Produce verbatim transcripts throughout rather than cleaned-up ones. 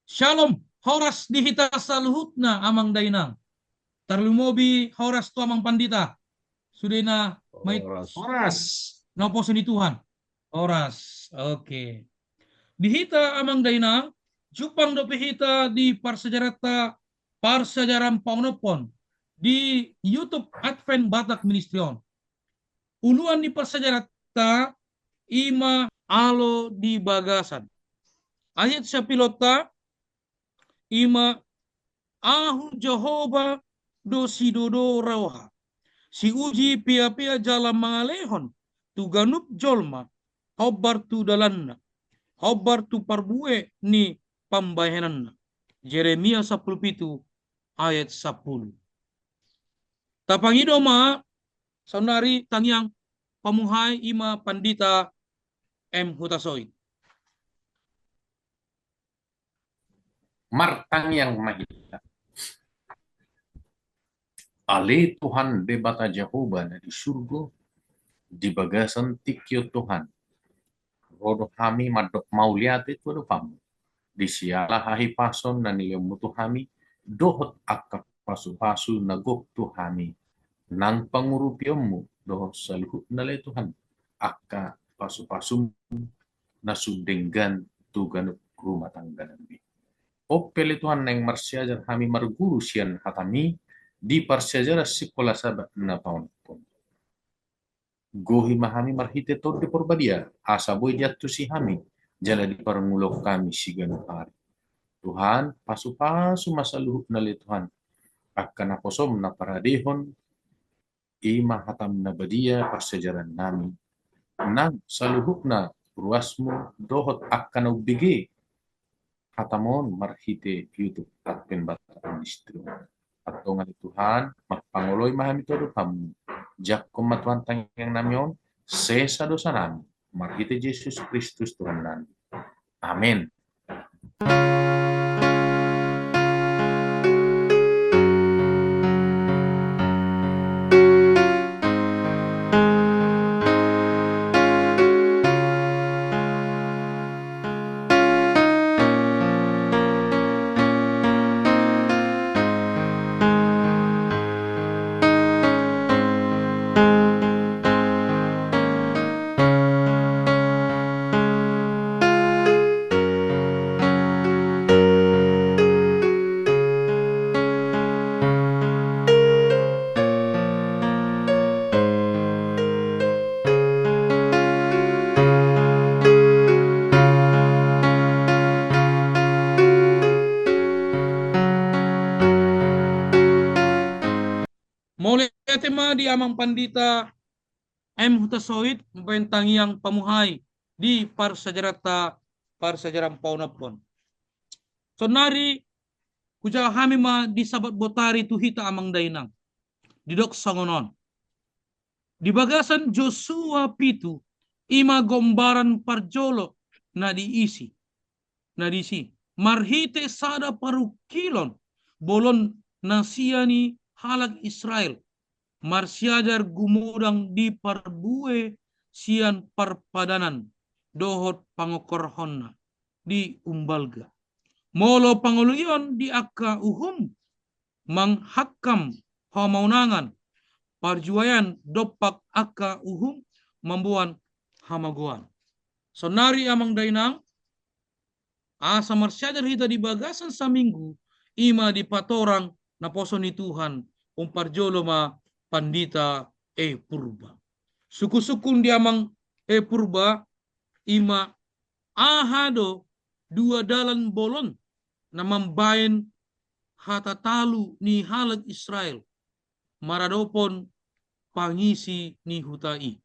Syalom, horas di hita saluhutna amang dainang. Tarlumobi horas tu amang pandita. Sudena mait horas. Horas. Naposo ni Tuhan. Horas. Oke. Di hita amang dainang, jumpang dope hita di parsiajaranta, parsiajaran paonomhon di YouTube Advent Batak Ministry on. Uluan ni parsiajaranta ima alo di bagasan. Ayat sapilonta ima, Ahu Jahowa do sidodo roha, siuji piapia jala mangalehon tu ganup jolma, hombar tu dalanna, hombar tu parbue ni pambahenanna. Jeremia sampulu pitu ayat sampulu. Tapangido ma saonari tangiang pamuhai ima Pandita M Hutasoit. Martangiang ma hita. Ale Tuhan Debata Jahowa na di surgo, di bagasan tingki on Tuhan, ro do hami mandok mauliate tu adopanmu, di siala hahipason na nilehonmu tu hami, dohot angka pasupasu na gok tu hami, nang pangurupionmu dohot saluhutna ale Tuhan, angka pasupasum na sun denggan tu ganup rumah tangga nami. On pe ale Tuhan naeng marsiajar hami marguru sian hatami, di parsiajaran sikola Sabat na paonomhon. Gohi ma hami marhite Tondi Porbadia, asa boi diantusi hami, jala diparngoluhon hami siganup ari. Tuhan, pasupasu ma saluhutna ale Tuhan, angka naposom na paradehon, ima hatam na badia parsiajaran nami. Nang saluhutna ruasmu dohot angka na umbege hatam on marhite YouTube Advent Batak Ministry. Antong ale Tuhan, marpangoloi ma hami tu adopanmu. Jangkon ma Tuhan tangiang nami on, sesa dosa nami. Marhite Jesus Kristus Tuhan nami. Amen. Mauliate ma di Amang Pandita M Hutasoit mambahen tangiang pamuhai di parsiajaranta, parsiajaran paonomhon. Saonnari hujalo hami ma di Sabat botari tu hita amang dainang. Didok songon on. Di bagasan Josua pitu, ima gombaran parjolo na diisi, na disi, marhite sada parungkilon bolon na sian ni halak Israel, marsiajar gumodang di parbue sian parpadanan dohot pangongkorhonna di umbalga. Molo pangoluion di angka uhum manghangkam hamaunangan, parjuaean dompak angka uhum mamboan hamagoan. Saonnari amang dainang, asa marsiajar hita di bagasan saminggu, ima dipatorang naposo ni Tuhan, umparjolo ma Pandita E Purba. Sungkunsungkun di Amang E Purba, ima aha do dua dalan bolon na mambahen hata talu ni halak Israel maradophon pangisi ni huta i.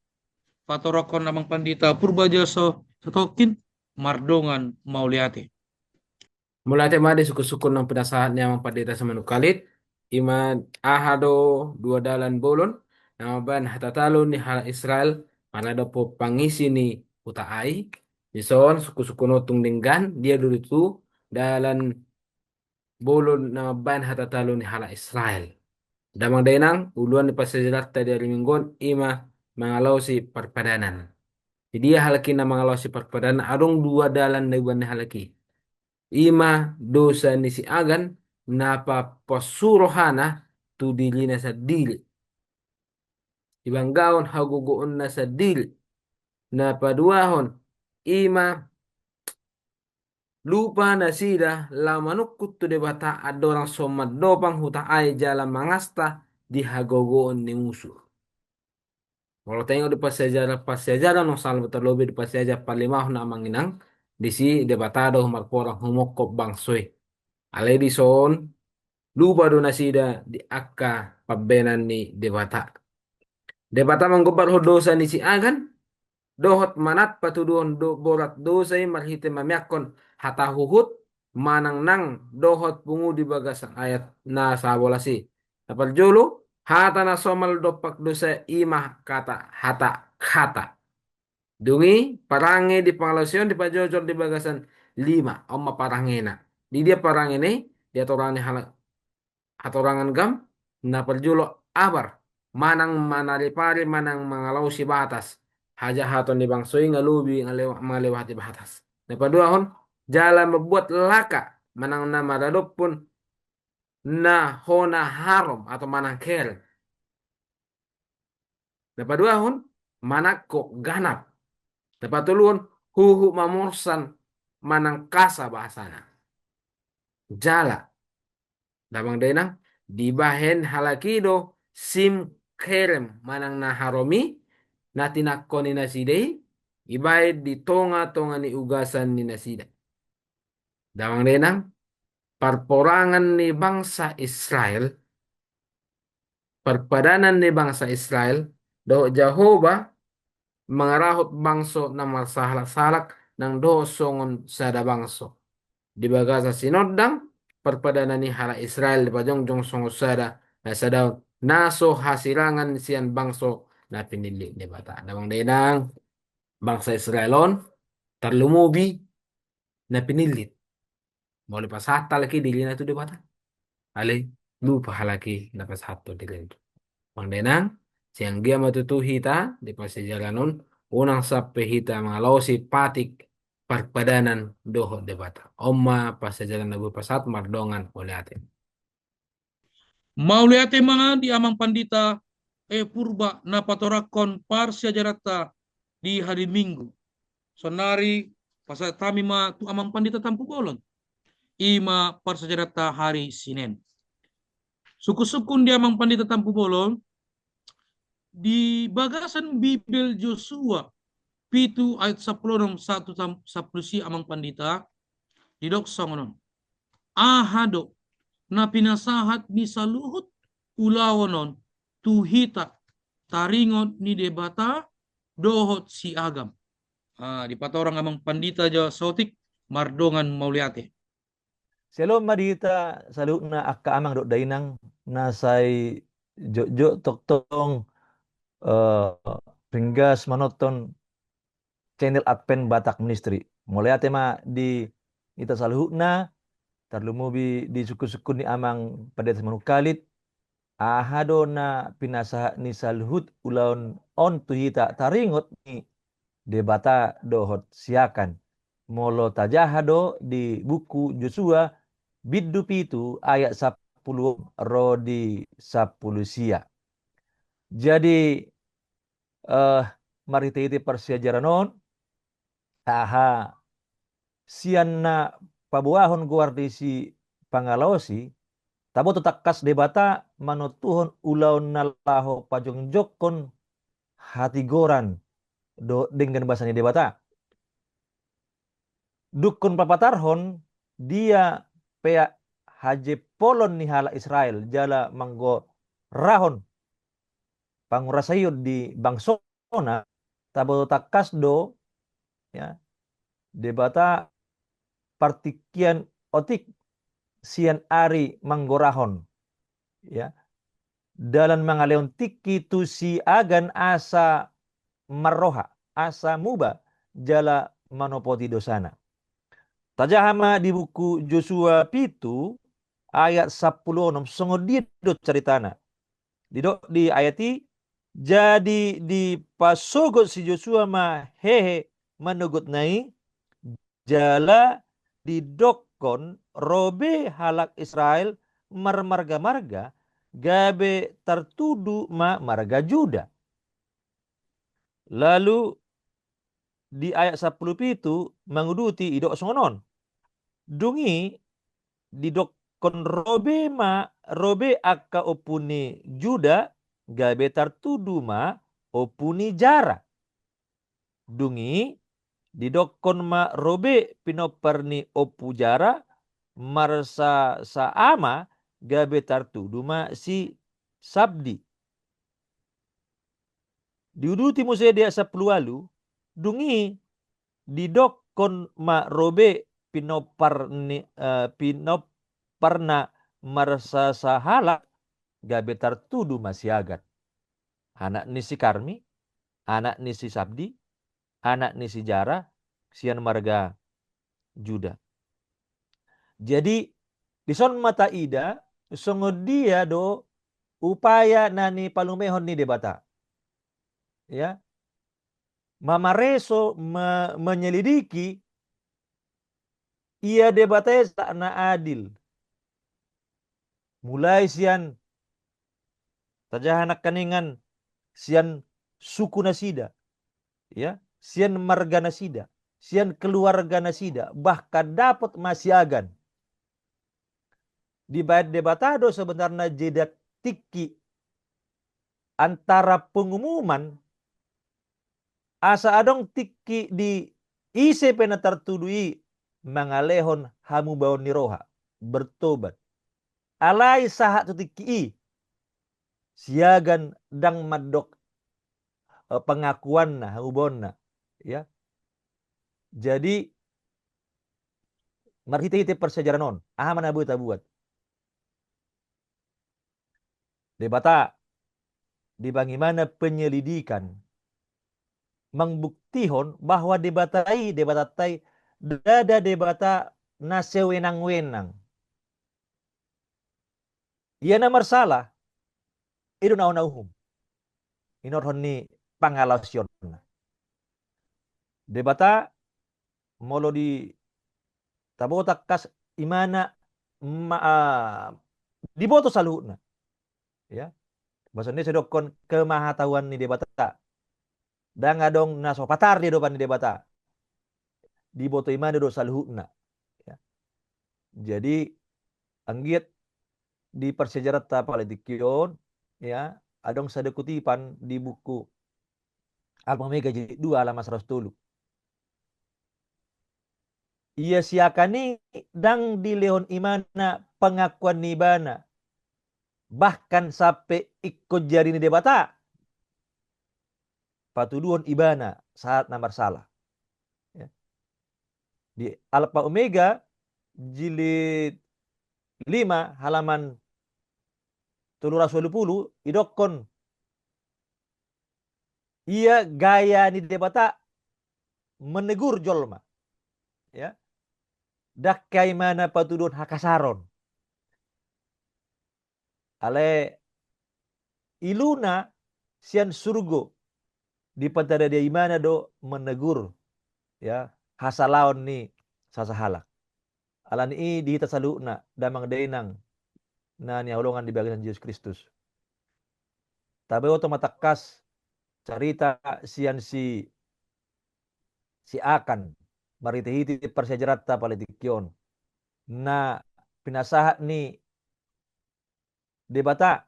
Patoranghon Amang Pandita Purba jasa satongkin mardongan mauliate. Mauliate ma di sungkunsungkun nang pinasahat ni Amang Pandita Simanungkalit, ima aha do dua dalan bolon na mambahen hata talu ni halak Israel maradophon pangisi ni huta ai. Dison sungkunsungkun on tung denggan, dia do tutu dalan bolon na mambahen hata talu ni halak Israel. Damang dainang, uluan ni parsiajaranta di ari Minggu on ima mangalaosi parpadanan. Di dia halak i na mangalaosi parpadanan, adong dua dalan na iboan ni halak i. I ma dosa ni si Agan na paporsuru rohana tu dirina sandiri. Dibanggahon hagogoonna sandiri. Na paduahon, i ma lupa nasida laho manungkun tu Debata andorang so mandopang huta ai jala mangasta di hagogoon ni musu. Molo taingot di parsiajaran, parsiajaran on, salpu tarlobi di parsiajaran palimahon, amang inang, disi Debata do marporang humongkop bangso i. Alai dison lupa do nasida di angka pambahenan ni Debata. Debata manggombarhon dosa ni si Agan, dohot manat patuduhon do borat dosa i marhite mameakkon hata huhut manang nang dohot pungu di bagasan ayat na sabolas i. Na parjolo, hata na somal dompak dosa i ma kata, hata, hata. Dung i parange di pangalaosion dipajojor di bagasan lima, on ma parangena. Di dia parangena i? Di hatorangan ni halak, hatorangan gam, na parjolo abar, manang manaripari, manang mangalaosi batas, hajahaton ni bangso i nga lobi ngalewa-, mangalewati batas. Na paduahon, jala mambuat laka, manang na maradophon na hona harom atau manang kereng. Na paduahon, manangko ganap. Na patoluhon, huhut mamorsan manang kasa bahasana. Jala, damang dainang, dibahen halak i do sim kereng manang na harom i na tinangko ni nasida i, dibahen di tongatonga ni ugasan ni nasida. Damang dainang, parporangan ni bangsa Israel, parpadanan ni bangsa Israel, dohot Jahowa mangarahut bangso na marsahalaksahalak nang dohot songon sada bangso. Di bagasan sinondang parpadanan ni halak Israel dipajongjong songon sada na sadaon na so hasirangan sian bangso na pinillit Debata. Damang dainang, bangsa Israel on tarlumobi na pinillit. Molo pasahat halak i dirina tu Debata, alai lupa halak i na pasahathon dirina tu. Damang dainang, sai anggiat ma tutu hita di parsiajaran on, unang sampe hita mangalaosi patik parpadanan dohot Debata. On ma parsiajaran na boi pasahat, mardongan mauliate. Mauliate ma di amang pandita, eh, Purba na patoranghon parsiajaranta di hari Minggu. Saonari pasahat hami ma tu amang pandita Tampubolon. I ma parsiajaranta hari Sinen. Sungkunsungkun di amang pandita Tampubolon, di bagasan Bibel Josua pitu ayat sampulu onom sahat tu sam-, sampulu sia, amang pandita, didok songon on. Aha do na pinasahat ni saluhut ulaon on tu hita taringot ni Debata dohot si Agan? Ah, dipatorang amang pandita jo saotik, mardongan mauliate. Shalom ma di hita saluhutna angka amang dohot dainang na sai jotjot tongtong, eh, ringgas manonton channel Advent Batak Ministry. Mauliate ma di hita saluhutna, tarlumobi di sungkunsungkun ni amang pandita Simanungkalit. Aha do na pinasahat ni saluhut ulaon on tu hita taringot ni Debata dohot si Agan? Molo tajaha do di buku Josua bindu pitu ayat sampulu ro di sampulu sia. Jadi, eh, marhitehite parsiajaran on, aha, sian na paboahon goar ni si pangalaosi, taboto tangkas Debata manontuhon ulaon na laho pajongjongkon hatigoran dohot denggan basa ni Debata. Dungkon papatarhon dia peak hajempolon ni halak Israel jala manggorahon pangurasaion di bangsona, taboto tangkas do, ya, Debata partingkian otik sian ari manggorahon, ya, dalan mangalehon tingki tu si Agan asa marroha, asa muba jala manopoti dosana. Tajaha ma di buku Josua pitu ayat sampulu onom, songon dia do caritana. Didok di ayat i, jadi dipasogot si Josua ma hehe manogotna i, jala didok didokkon ro be halak Israel marmarga-marga, gabe tartudu ma marga Juda. Lalu di ayat sampulu pitu manguduti didok songon on. Dung i didokkon ro be ma, ro be angka ompu ni Juda, gabe tartudu ma ompu ni Jara. Dung i didokkon ma ro be pinompar ni ompu Jara, marsasaama, gabe tartudu ma si Sabdi. Diuduti muse di ayat sampulu ualu, dung i didokkon ma ro be pinompar ni, eh, pinomparna marsasahalak, gabe tartudu ma si Agan, anak ni si Karmi, anak ni si Sabdi, anak ni si Jara, sian marga Juda. Jadi, dison ma taida songon dia do upaya na nipalumehon ni Debata. Ya. Mamareso, me-, menyelidiki ia Debata i sahalak na adil. Mulai sian, tajaha nangkaningan, sian suku nasida, ya, sian marga nasida, sian keluarga nasida, bahkan dapot ma si Agan. Dibaen Debata do sebenarna jeda tingki antara pengumuman, asa adong tingki di ise pe na tartudu i mangalehon hamubaon ni roha, bertobat. Alai sahat tu tingki i, si Agan ndang mandok, eh, pengakuanna, hamubaonna, ya. Jadi, marhite-hite parsiajaran on, aha ma na boi tabuat? Debata, dibaen ibana penyelidikan, mangbuktihon bahwa Debata i, Debatanta i, ndada Debata na sewenang-wenang. Ia na marsala, i do na hona uhum. Inorhon ni pangalaosionna. Debata, molo di taboto tangkas, ibana ma-, ah, diboto saluhutna. Ya. Bahasa Indonesia didokkon kemahatauan ni Debata. Ndang adong na so patar di adopan ni Debata. Diboto ibana do saluhutna. Ya. Jadi, anggiat di parsiajaranta pala tingki on, ya, adong sada kutipan di buku Alfa Omega jilid dua halaman saratus tolu. Ia si Akan i ndang dilehon ibana pengakuan ni ibana, bahkan sampe ingkon jari ni Debata patuduhon ibana sahat na marsala. Ya. Di Alfa Omega jilid lima halaman tolu ratus ualu pulu, didokkon ia gaya ni Debata menegur jolma. Ya. Ndang hea ibana patuduhon hakasaron. Alai iluna sian surgo, dipatanda ibana do menegur, ya, hasalaon ni sasahalak. Alani i di hita saluhutna, damang dainang na hinaholongan di bagasan Jesus Kristus, taboto ma tangkas carita sian si, si Akan, marhite-hite parsiajaranta pala tingki on, na pinasahat ni Debata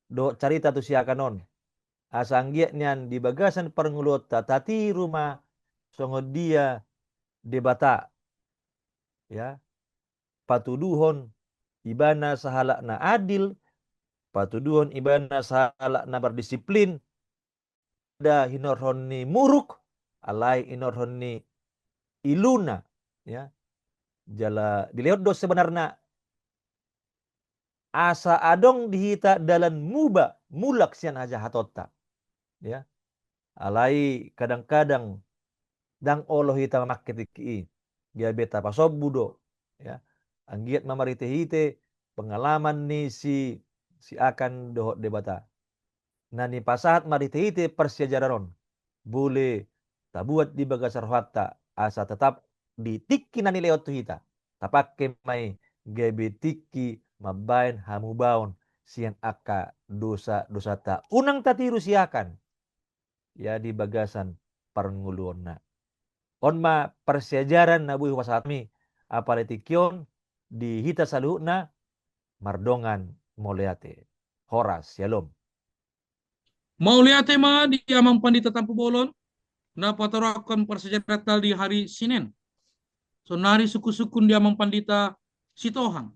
dohot carita tu si Akan on, asa anggiat nian di bagasan parngoluonta tatiru ma songon dia Debata. Ya. Patuduhon ibana sahalak na adil, patuduhon ibana sahalak na mardisiplin, ndada hinorhon ni muruk, alai hinorhon ni iluna, ya. Jala dilehon do sebenarna asa adong di hita dalan muba, mulak sian hajahatonta. Ya. Alai kadang-kadang ndang olo hita mamangke tingki i, gabe tapasombu do, ya. Anggiat ma marhite-hite pengalaman ni si, si Akan dohot Debata na nipasahat marhite-hite parsiajaran on, boi tabuat di bagasan rohanta, asa tetap di tingki na nilehon tu hita, Tapangke ma i gabe tingki mambaen hamubaon sian angka dosa-dosanta. Unang tatiru siakan ia di bagasan parngoluonna. On ma parsiajaran na boi hupasahat hami apala tingki on di hita saluhutna. Mardongan mauliate. Horas, syalom. Mauliate ma di Amang Pandita Tampubolon na patorangkon parsiajaranta di hari Sinen. Saonari sungkun-sungkun di Amang Pandita Sitohang.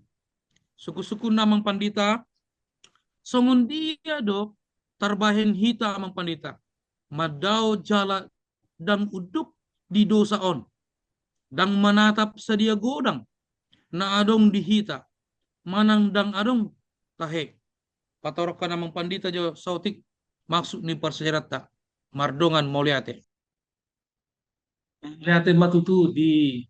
Sungkun-sungkun Amang Pandita, songon dia do tarbahen hita Amang Pandita mandao jala ndang unduk di dosa on, ndang manatap sadia godang na adong di hita, manang ndang adong tahe. Patorangkon Amang Pandita jo saotik maksud ni parsiajaranta. Mardongan mauliate. Mauliate ma tutu di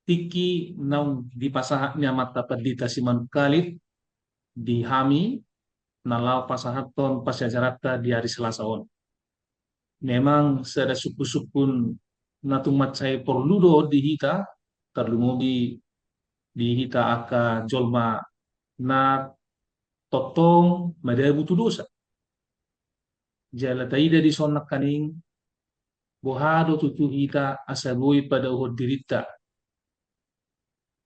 tingki naung dipasahat ni Amanta Pandita Simanungkalit di hami na laho pasahathon parsiajaranta di ari Selasa on. Memang sada sungkun-sungkun na tung mansai porlu do di hita, tarlumobi di hita angka jolma na tongtong madabu tu dosa. Jala taida dison nangkaning, boha do tutu hita asa boi padaohon dirinta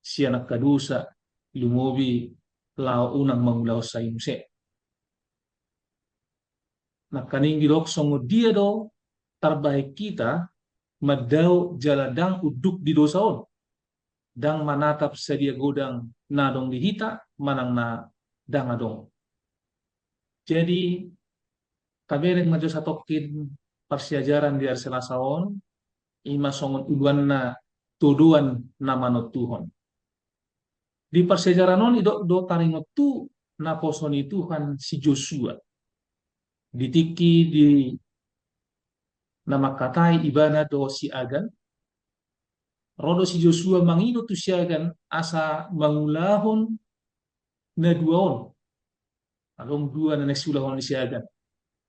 sian angka dosa, lumobi laho unang mangulahon sai muse. Nangkaning didok songon dia do tarbahen hita mandao jala ndang unduk di dosa on, ndang manatap sadia godang na adong di hita manang na ndang adong. Jadi, tabereng ma jo satongkin parsiajaran di ari Selasa on, ima songon uluanna todoan na manontuhon. Di parsiajaran on didok do taringot tu naposo ni Tuhan si Josua. Di tingki di na mangkatai ibana do si Agan, ro do si Josua mangido tu si Agan asa mangulahon na dua on. Adong dua na naeng siulahon ni si Agan.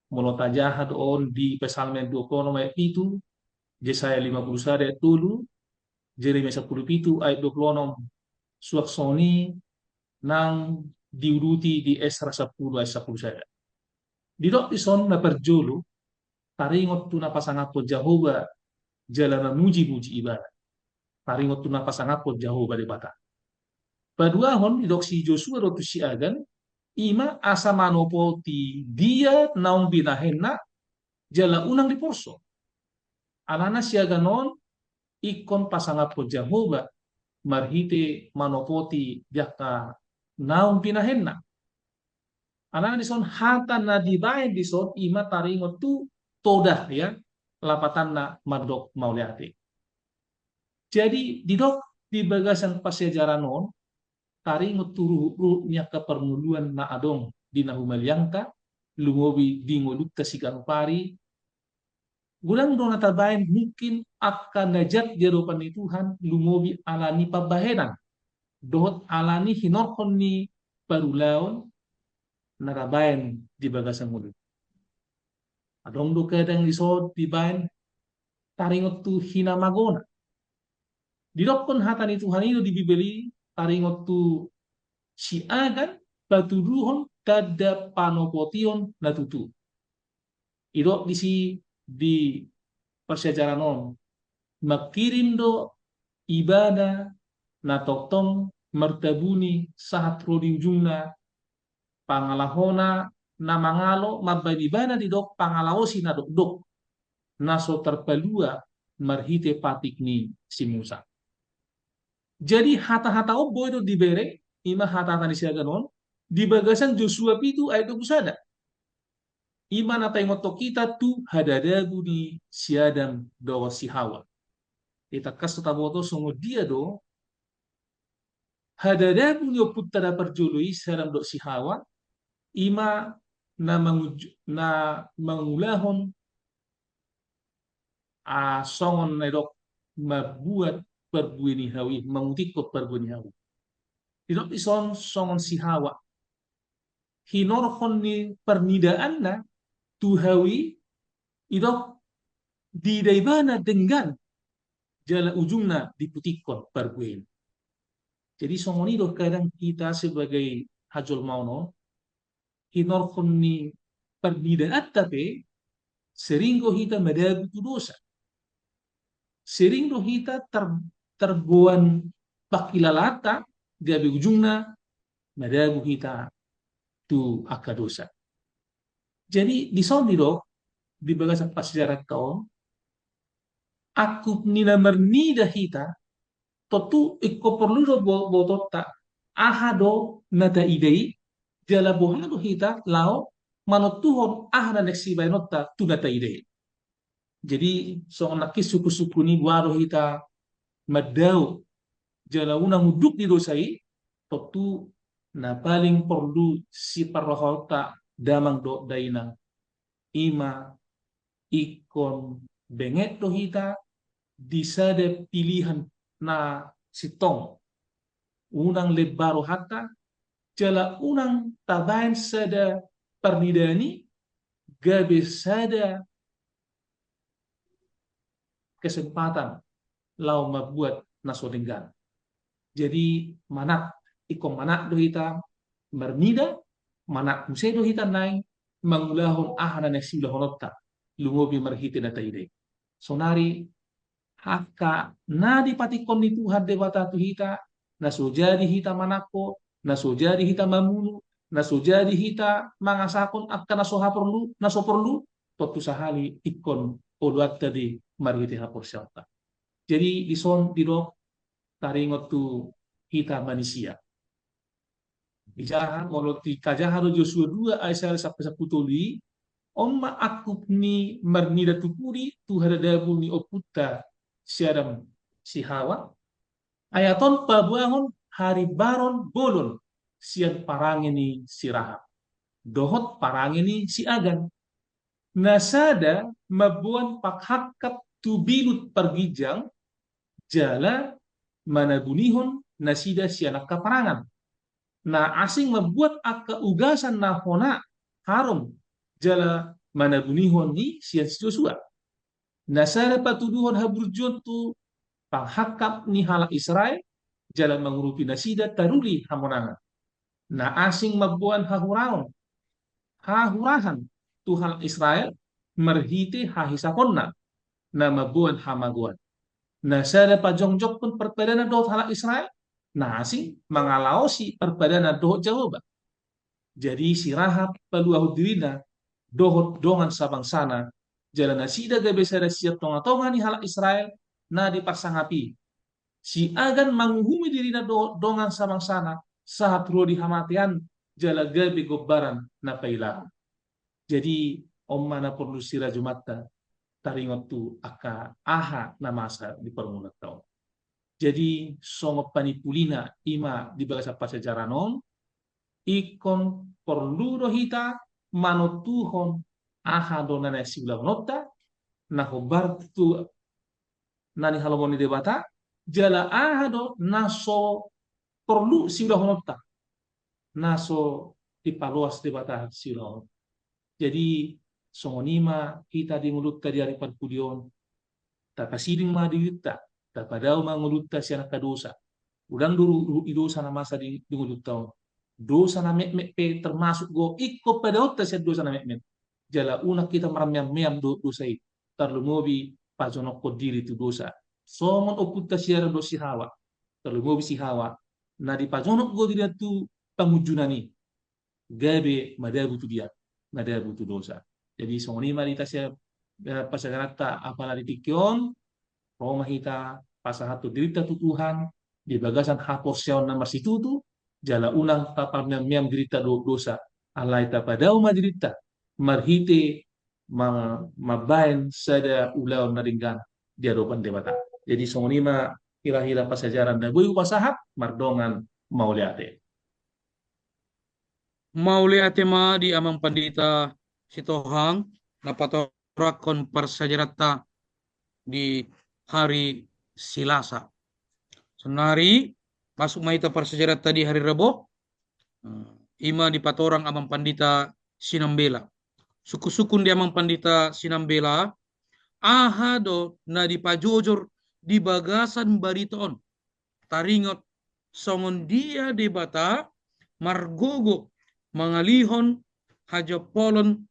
Molo tajaha do on di Psalmen dua pulu onom ayat pitu, Jesaya lima pulu sada ayat tolu, Jeremia sampulu pitu ayat dua pulu onom, suang songon i nang diuduti di Esra sampulu ayat sampulu sada. Didok dison na parjolo, taringot tu na pasangaphon Jahowa jala mamuji-muji ibana. Taringot tu na pasangaphon Jahowa Debata. Paduahon didok si Josua do tu si Agan, ima asa manopoti dia naung binahenna jala unang diporso. Alana si Agan on ingkon pasangaphon Jahowa marhite manopoti di angka naung binahenna. Alana dison hata na dibaen dison ima taringot tu toda, ya, lapatanna mandok mauliate. Jadi didok di bagasan parsiajaran on, taringot tu ruhut-ruhut ni angka parngoluan na adong di na humaliangta, lumobi di ngolunta siganup ari, godang do na tabaen mungkin angka na jat di adopan ni Tuhan, lumobi ala ni pambahenan dohot ala ni hinorhon ni parulaon na tabaen di bagasan ngolu. Adong do kadang dison dibaen taringot tu hinamagona. Didokkon hata ni Tuhan i do di Bibel i, taringot tu si Agan patuduhon tanda panopotion na tutu. Didok disi di parsiajaran on, mangkirim do ibana na tongtong martabuni sahat ro di ujungna, pangalahona na mangalo mambaen ibana didok pangalaosi na dokdok na so tarpalua marhite patik ni si Musa. Jadi hata-hata on boi do dibereng, ima hata-hata ni si Agan on, di bagasan Josua pitu ayat dua pulu sada. Ima na taingothon hita tu hadadabu ni si Adam dohot si Hawa. Di tangkas taboto songon dia do hadadabu ni ompunta na parjolo i si Adam dohot si Hawa, ima na manguj-, na mangulahon, ah, songon na didok mambuat parbue ni hau i, mangutikkon parbue ni hau i. Didok dison songon si Hawa. Hinorhon ni parnidaanna tu hau i, didok diida ibana denggan. jala ujungna diputikkon parbuena. Jadi songon i do kadang hita sebagai hajolmaon on, hinorhon ni parnidaanta pe, sering do hita madabu tu dosa. Sering do hita tar, tarboan pangkilalaanta, gabe ujungna madabu hita tu angka dosa. Jadi dison didok di bagasan parsiajaranta on, angkup ni na marnida hita, tontu ingkon porlu do bo-, botonta aha do na taida i, jala boha do hita laho manontuhon aha na naeng sibahenonta tu na taida i. Jadi songon nangkin sungkun-sungkun i, boha do hita mandao jala unang unduk di dosa i, tontu na paling porlu siparrohaonta damang dohot dainang, i ma ingkon benget do hita di sada pilihan na sintong. Unang lemba rohanta, jala unang tabaen sada parnidaan i gabe sada kesempatan laho mambuat na so denggan. Jadi manat, ingkon manat do hita marnida, manat muse do hita naeng mangulahon aha na naeng siulahononta, lumobi marhite na taida i. Saonari angka na dipatikkon ni Tuhan Debata tu hita, na so jadi hita manangko, na so jadi hita mamunu, na so jadi hita mangasahon angka na so haporlu, na so porlu, tontu sahali ingkon oloanta do i marhite haporseaonta. Jadi dison didok taringot tu hita manisia. Dijaha, molo dikajaha do Josua dua ayat sada sampe sampulu tolu i, on ma angkup ni marnida tu pudi tu hadadabu ni ompunta si Adam si Hawa, ayat on paboahon harimbaron bolon sian parange ni si Rahab dohot parange ni si Agan. Na sada mamboan panghangkap tu bilut parginjang jala manabunihon nasida sian angka parangan. Na asing mambuat angka ugasan na hona harom jala manabunihon i sian si Josua. Na sada patuduhon haburjuon tu panghangkap ni halak Israel jala mangurupi nasida taruli hamonangan. Na asing mamboan hahuraon, hahurahan tu halak Israel marhite hahisaponna, na mamboan hamagoan. Na sada pajongjongkon parpadanan dohot halak Israel, na asing mangalaosi parpadanan dohot Jahowa. Jadi si Rahab paluahon dirina dohot dongan sabangsana, jala nasida gabe sada sian tongatonga ni halak Israel na diparsangap i. Si Agan manguhumi dirina dohot dongan sabangsana sahat ro di hamatean jala gabe gombaran na pailahon. Jadi on ma na porlu sirajumanta taringot tu angka aha na masa di parngoluanta on. Jadi songon panimpulina i ma di bagasan parsiajaran on, ingkon porlu do hita manontuhon aha do na naeng siulahononta, na hombar tu na nihalomohon ni Debata, jala aha do na so porlu siulahononta, na so dipaloas Debata siulahononta. Jadi songon i ma hita di ngolunta di ari parpudi on, tapasiding ma dirinta, tapadao ma ngolunta sian angka dosa. Unang do ruhut di dosa na masa di, di ngolunta on. Dosa na metmet pe termasuk do ingkon padaonta sian dosa na metmet. Jala unang hita marmeam-meam dohot dosa i, tarlumobi pajonokhon diri tu dosa. Songon ompunta si Adam dohot si Hawa, tarlumobi si Hawa, na dipajonok do dirina tu pangunjunan i, gabe madabu tu dia, madabu tu dosa. Jadi songon i ma di hita sian, eh, parsiajaranta apala di tingki on, ro ma hita pasahathon dirinta tu Tuhan di bagasan haporseaon na marsitutu, jala unang taparmeam-meam dirinta dohot dosa, alai tapadao ma dirinta marhite ma-, mambaen sada ulaon na denggan di adopan Debata. Jadi songon i ma hira-hira parsiajaran na boi hupasahat, mardongan mauliate. Mauliate ma di Amang Pandita Sitohang na patorangkon parsiajaranta di hari Silasa. Sonari masuk ma hita parsiajaranta di hari Rebo, eh, i ma dipatorang Amang Pandita Sinambela. Sungkun-sungkun di Amang Pandita Sinambela, aha do na dipajojor di bagasan barita on. Taringot songon dia Debata margogo mangalihon hajampolon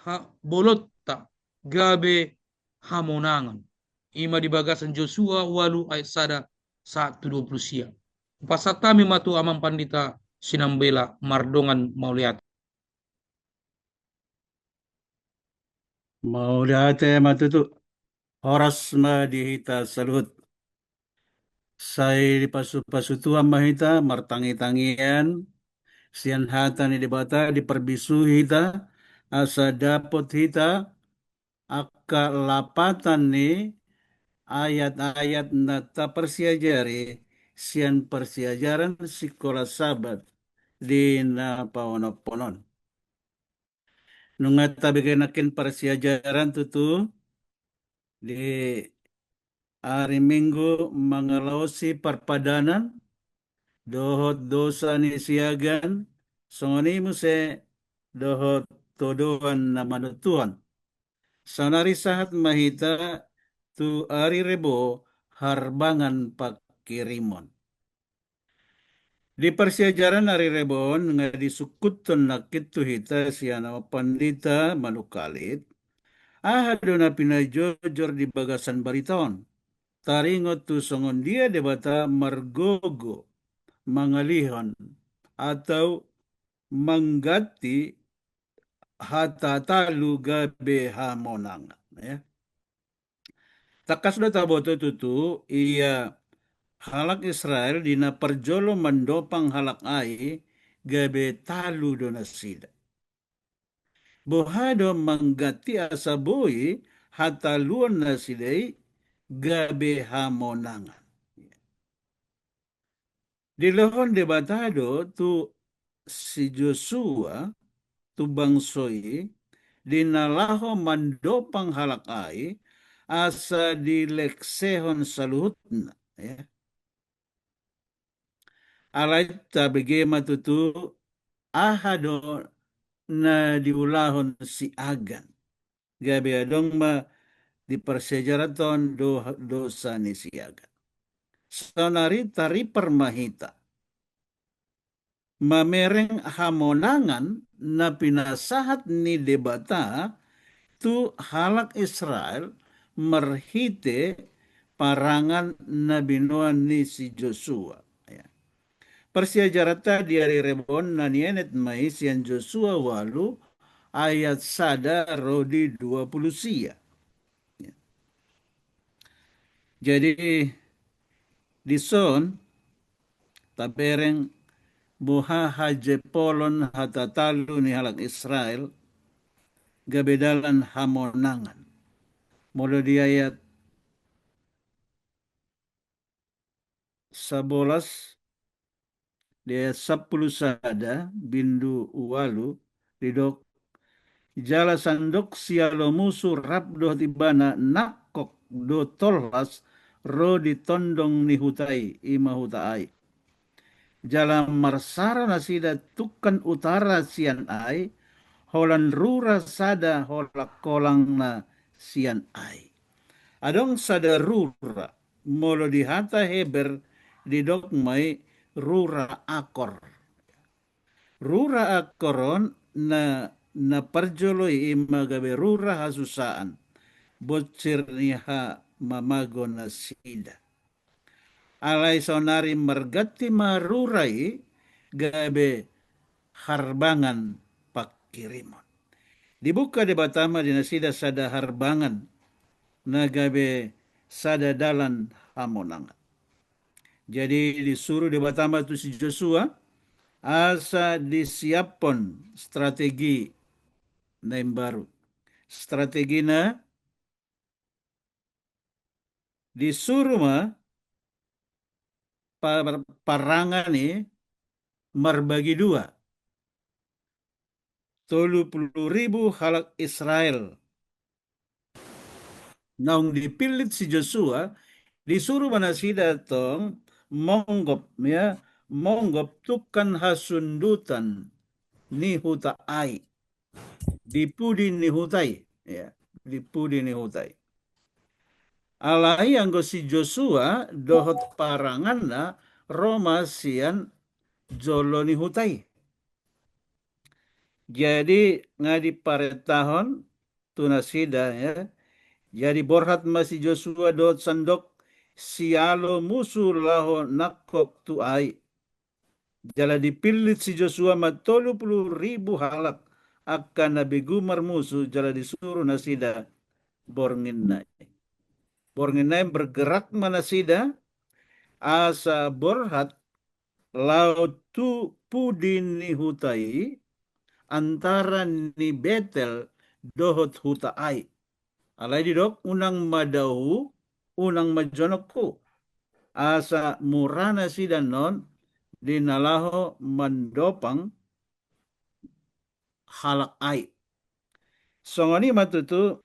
ha-, bolonta gabe hamonangan. I ma di bagasan Josua ualu ayat sada sahat tu dua pulu sia. Hupasahat hami ma tu Amang Pandita Sinambela mardongan mauliate. Mauliate ma tutu. Horas ma di hita saluhut. Sai dipasupasu Tuhan ma hita, martangitangian sian hata ni Debata, diparbisuhi hita, asa dapot hita angka lapatan ni ayat-ayat na taparsiajari sian parsiajaran Sikola Sabat di na paonomhon on. Nunga tabege nangkin parsiajaran tutu di ari Minggu mangalaosi parpadanan, dohot dosa ni siagan, songon i muse dohot todoan na manontuhon. Saonari sahat ma hita tu ari Rebo, harbangan pangkirimon. Di parsiajaran ari Rebo on nga disungkuthon nangkin tu hita sian Amang Pandita Manungkalit, aha do na pinajojor di bagasan barita on, taringot tu songon dia Debata margogo mangalihon atau mangganti hata talu gabe hamonangan, ya. Tangkas do taboto tutu, ia halak Israel di na parjolo mandopang halak ai gabe talu do nasida. Boha do mangganti asa boi hataluon nasida i gabe hamonangan? Dilohon Debata do tu si Josua, tu bangso i, di na laho mandopang halak ai, asa dilengsehon saluhutna, ya. Alai tabege ma tutu aha do na diulahon si Agan. Gabe adong ma di parsiajaran on do-, dosa ni si Agan. Saonari taripar ma hita mamereng hamonangan na pinasahat ni Debata tu halak Israel marhite parangan na binoan ni si Josua. Ya. Parsiajaranta di ari Rebo on na nienet ma i sian Josua ualu ayat sada ro di dua pulu sia. Ya. Jadi, dison tabereng boha hajampolon hata talu ni halak Israel gabe dalan hamonangan. Molo di ayat sabolas, di ayat sampulu sada bindu ualu didok, jala sandok sialo musu rap dohot ibana nangkok do tolhas ro di tondong ni huta i, i ma huta Ai. Jala marsaro nasida tungkan utara sian Ai, holan rura sada holangholangna sian Ai. Adong sada rura, molo di hata Heber didok ma i rura Akor. Rura Akor on na, na parjolo i i ma gabe rura hasusaan, bonsir ni hamamago nasida. Alai saonari marganti ma rura i gabe harbangan pangkirimon. Dibuka Debata ma di nasida sada harbangan na gabe sada dalan hamonangan. Jadi disuru Debata ma tu si Josua asa disiaphon strategi na imbaru. Strategina disuru ma par-, parangan i marbagi dua. Tolu pulu ribu halak Israel naung dipillit si Josua, disuru ma nasida tong monggop, ya, monggop tungkan hasundutan ni huta Ai. Di pudi ni huta i, ya, di pudi ni huta i. Alai anggo si Josua dohot paranganna ro ma sian jolo ni huta i. Jadi nga diparentahon tu nasida, ya. Jadi borhat ma si Josua dohot sandok sialo musu laho nangkok tu Ai. Jala dipillit si Josua ma tolu pulu ribu halak angka na begu marmusu jala disuru nasida borngin nai. Borngin nai bergerak ma nasida asa borhat laho tu pudi ni huta i antara ni Betel dohot huta Ai. Alai didok unang ma dao hu, unang ma jonok hu. Asa mura nasida non di na laho mandopang halak Ai. Songon i ma tutu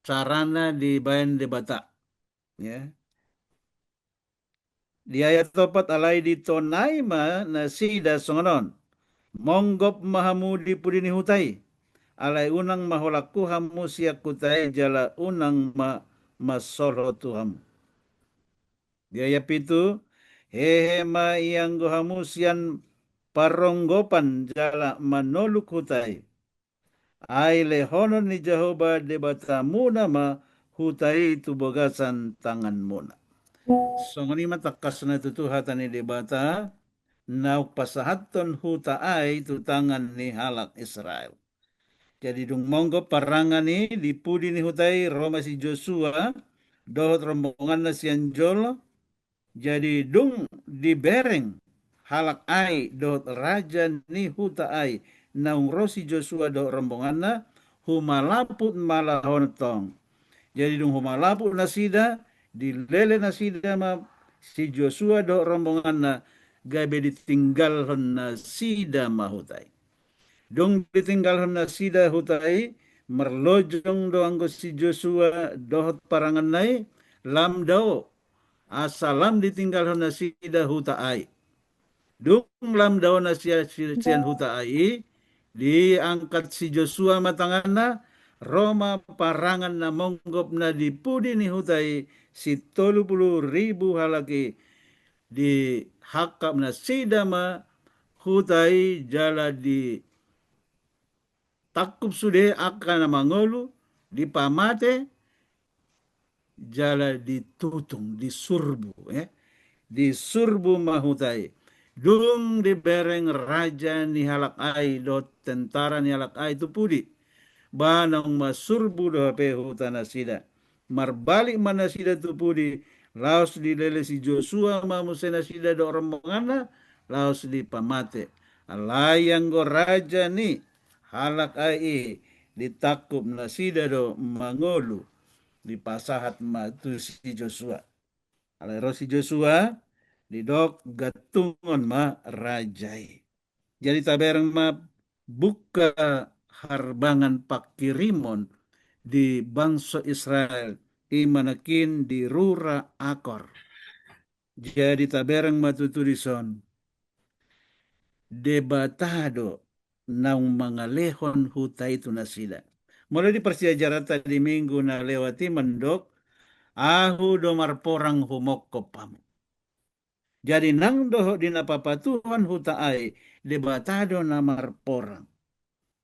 carana dibaen Debata. Ya. Di ayat opat, alai ditonai ma nasida songon on. Monggop ma hamu di pudi ni huta i. Alai unang ma holak hu hamu sian huta i jala unang ma masolhot hu hamu. Di ayat pitu, hehe ma ianggo hamu sian paronggopan jala manoluk huta i. Ai lehonon ni Jahowa Debatamuna ma huta i tu bagasan tanganmuna. Songon i ma tangkasna tutu hata ni Debata, naung pasahathon huta Ai tu tangan ni halak Israel. Jadi dung monggop parangan i di pudi ni huta i ro ma si Josua, dohot rombonganna sian jolo, jadi dung dibereng halak Ai dohot raja ni huta Ai naung ro si Josua dohot rombonganna, humalaput ma laho tong. Jadi dung humalaput nasida, dilele nasida ma si Josua dohot rombonganna, gabe ditinggalhon nasida ma huta i. Dung ditinggalhon nasida huta i, marlojong do anggo si Josua dohot paranganna i, lam dao, asa lam ditinggalhon nasida huta Ai. Dung lam dao nasida si-, sian huta Ai i, diangkat si Josua ma tanganna, ro ma parangan na monggop na di pudi ni huta i, si tolu pulu ribu halak i, dihangkap nasida ma huta i jala ditangkup sude angka na mangolu, dipamate, jala ditutung, disurbu, ya. Disurbu ma huta i. Dung dibereng raja ni halak Ai dohot tentara ni halak Ai tu pudi, ba naung masurbu do hape huta nasida. Marbalik ma nasida tu pudi, laos dilele si Josua ma muse nasida dohot rombonganna, laos dipamate. Alai anggo raja ni halak Ai i, ditangkup nasida do mangolu, dipasahat ma tu si Josua. Alai ro si Josua, didok gantungon ma raja i. Jadi tabereng ma buka harbangan pangkirimon di bangso Israel, i ma nangkin di rura Akor. Jadi tabereng ma tutu dison, Debata do naung mangalehon huta i tu nasida. Molo di parsiajaranta di minggu na lewat i mandok, ahu do marporang humongkop hamu. Jadi nang dohot di na papatuhon huta Ai, Debata do na marporang.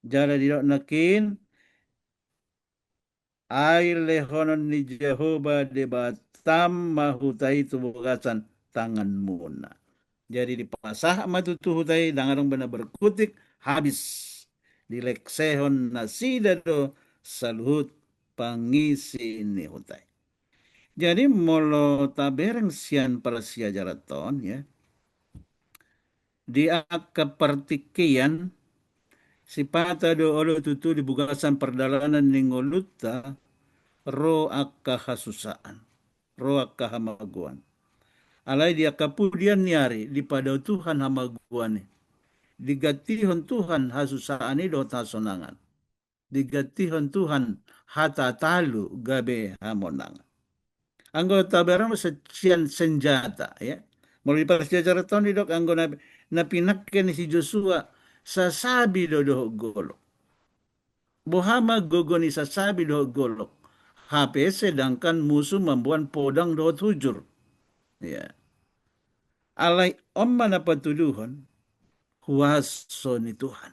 Jala didok nangkin, ai lehonon ni Jahowa Debatam ma huta i tu bagasan tanganmuna. Jadi dipasahat ma tutu huta i, ndang adong be na berkutik, habis. Dilengsehon nasida do saluhut pangisi ni huta i. Jadi molo tabereng sian parsiajaranta on, ya, di angka partingkian, sipata do olo tutu di bagasan pardalanan ni ngolunta ro angka hasusaan, ro angka hamagoan. Alai di angka pudian ni ari dipadao Tuhan hamagoan i, digantihon Tuhan hasusaan i dohot hasonangan. Digantihon Tuhan hata talu gabe hamonangan. Anggo tabereng ma sian senjata, ya. Molo di parsiajaranta on didok anggo na, na pinangke ni si Josua, sasabi do dohot golok. Boha ma gogo ni sasabi dohot golok? hape sedangkan musu mamboan podang dohot hujur. Ya. Alai on ma na patuduhon huaso ni Tuhan.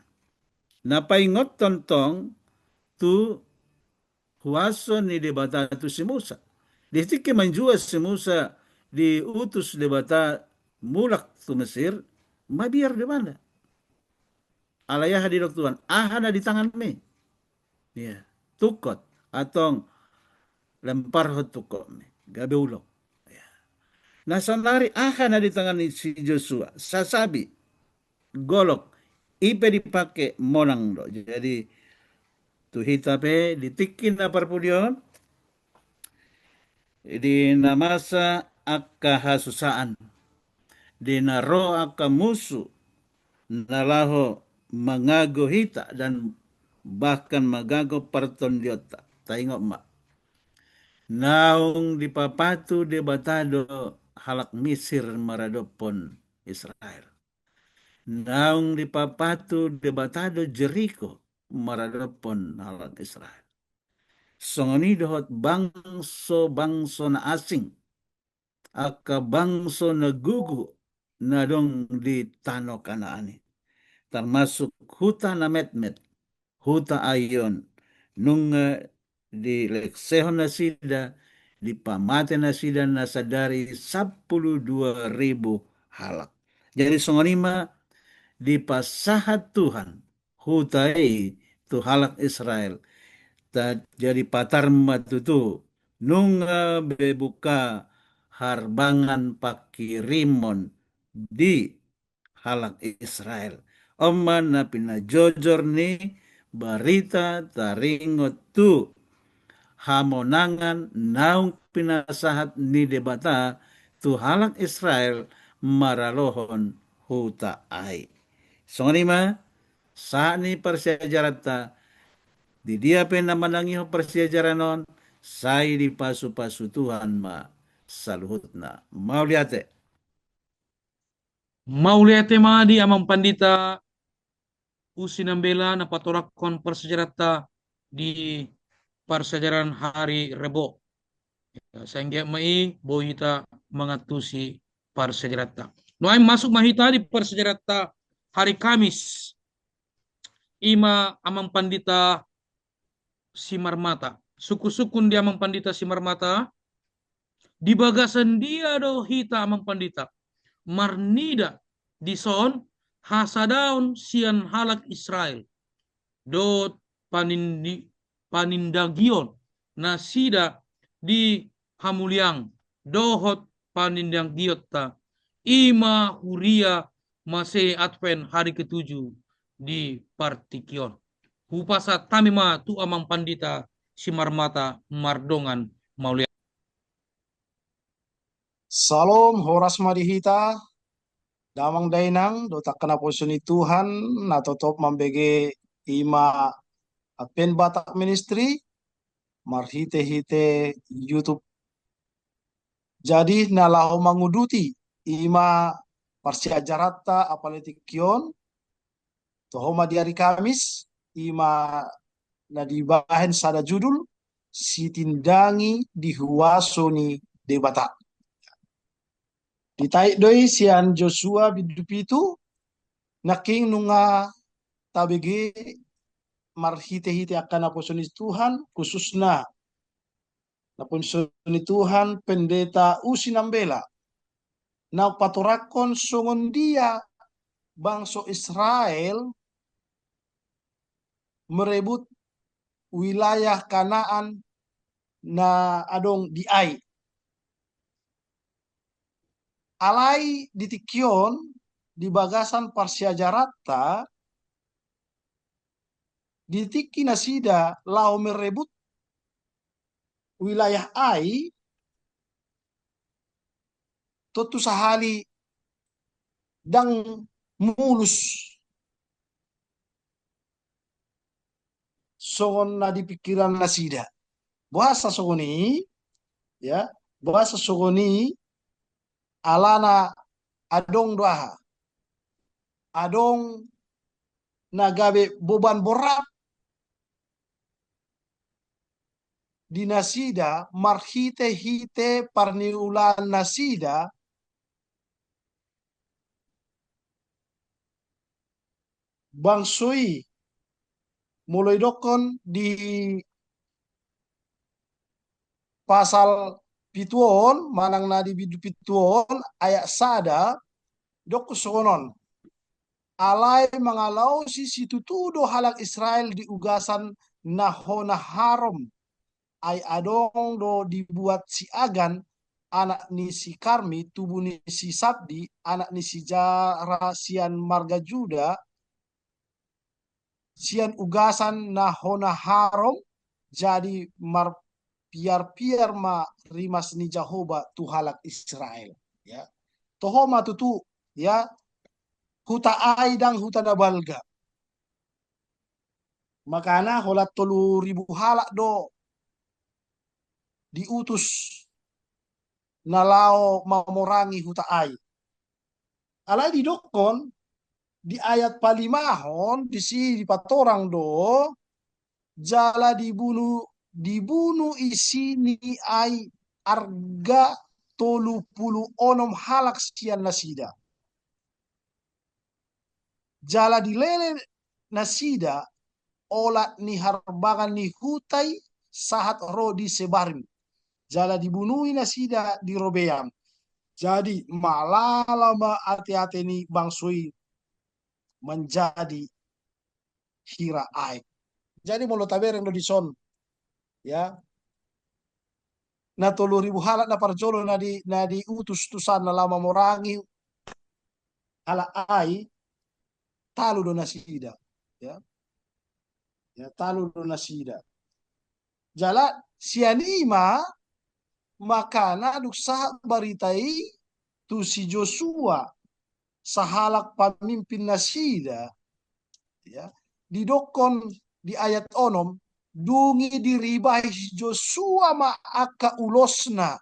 Na paingothon tong tu huaso ni Debata tu si Musa. Di tingki manjua si Musa diutus Debata mulak tu Mesir, mabiar do ibana. Alai aha didok Tuhan, aha na di tanganmi? Ya, tungkot, antong lemparhon tungkotmi, gabe ulok. Ya. Na saonari aha na di tangan ni si Josua, sasabi, golok, i pe dipake monang do. Jadi tu hita pe di tingki na parpudi on, di na masa angka hasusaan, di na ro angka musu na laho mangago hita dan bahkan mangago partondionta. Taingot ma, naung dipapatu Debata do halak Misir maradophon Israel. Naung dipapatu Debata do Jeriko maradophon halak Israel. Songon i dohot bangso-bangso na asing, angka bangso na gogo na adong di tano Kanaan i, termasuk huta na metmet, huta Ai on, nunga dilengsehon nasida, dipamate nasida na sadari sampulu dua ribu halak. Jadi songon i ma dipasahat Tuhan huta i tu halak Israel. Ta-, jadi patar ma tutu, nunga be buka harbangan pangkirimon di halak Israel. On ma na pinajojor ni barita taringot tu hamonangan naung pinasahat ni Debata tu halak Israel maralohon huta Ai. Songon i ma sahat ni parsiajaranta, di dia pe na manangihon parsiajaran on, sai dipasupasu Tuhan ma saluhutna. Mauliate. Mauliate ma di Amang Pandita Usi Nambela na patoranghon parsiajaranta di parsiajaran hari Rebo. Ya, sai anggiat ma i boi hita mangantusi parsiajaranta. Nuaeng masuk ma hita di parsiajaranta hari Kamis. I ma Amang Pandita Simarmata. Sungkun-sungkun di Amang Pandita Simarmata, di bagasan dia do hita Amang Pandita marnida dison hasadaon sian halak Israel, dohot panindi-, panindangion nasida di hamuliang, dohot panindangionta, i ma huria Masehi Advent hari ketujuh di partingkian. Hupasahat hami ma tu Amang Pandita Simarmata mardongan mauliate. Salom, horas ma di hita, damang dainang, dohot angka naposo ni Tuhan, na totop mambege i ma Advent Batak Ministry, marhite-hite YouTube. Jadi, na laho manguduti i ma parsiajaranta apala tingki on, toho ma di ari Kamis, i ma na dibahen sada judul, Sitindangi di Huaso ni Debata. Ditarik do i sian Josua bindu pitu, nangkin nunga tabege marhite-hite angka naposo ni Tuhan, khususna naposo ni Tuhan Pendeta Usi Nambela, na patoranghon songon dia bangso Israel merebut wilayah Kanaan na adong di Ai. Alai di tingki on, di bagasan parsiajaranta, di tingki nasida laho merebut wilayah Ai, tontu sahali ndang mulus songon na di pingkiran nasida. Boasa songon i, ya, boasa songon i, alana adong do aha? Adong na gabe boban borat di nasida marhite-hite parniulaan nasida, bangso i, molo idokkon di pasal pitu on, manang na di bindu pitu on, ayat sada, idokkon songon on. Alai mangalaosi situtu do halak Israel di ugasan na hona harom, ai adong do dibuat si Agan, anak ni si Karmi, tubu ni si Sabdi, anak ni si Zara sian marga Juda, sian ugasan na hona harom, jadi marpiar-piar ma rimas ni Jahowa tu halak Israel. Ya. Toho ma tutu, ya, huta Ai ndang huta na balga. Makana holan tolu ribu halak do diutus na laho mamorangi huta Ai. Alai didokkon di ayat palimahon, disi dipatorang do, jala dibunu, dibunu isi ni Ai arga tolu pulu onom halak sian nasida. Jala dilele nasida olat ni harbangan ni huta i sahat ro di Sebarim. Jala dibunui nasida di Robeam. Jadi malala ma ate-ate ni bangso i manjadi hira aek. Jadi molo tabereng do dison, ya, na tolu ribu halak na parjolo na di, na diutus tu san na laho mamorangi halak Ai, talu do nasida, ya. Ya, talu do nasida. Jala sian i ma, makana dung sahat barita i tu si Josua, sahalak pamimpin nasida, ya, didokkon di ayat onom, dung i diribahi si Josua ma angka ulosna,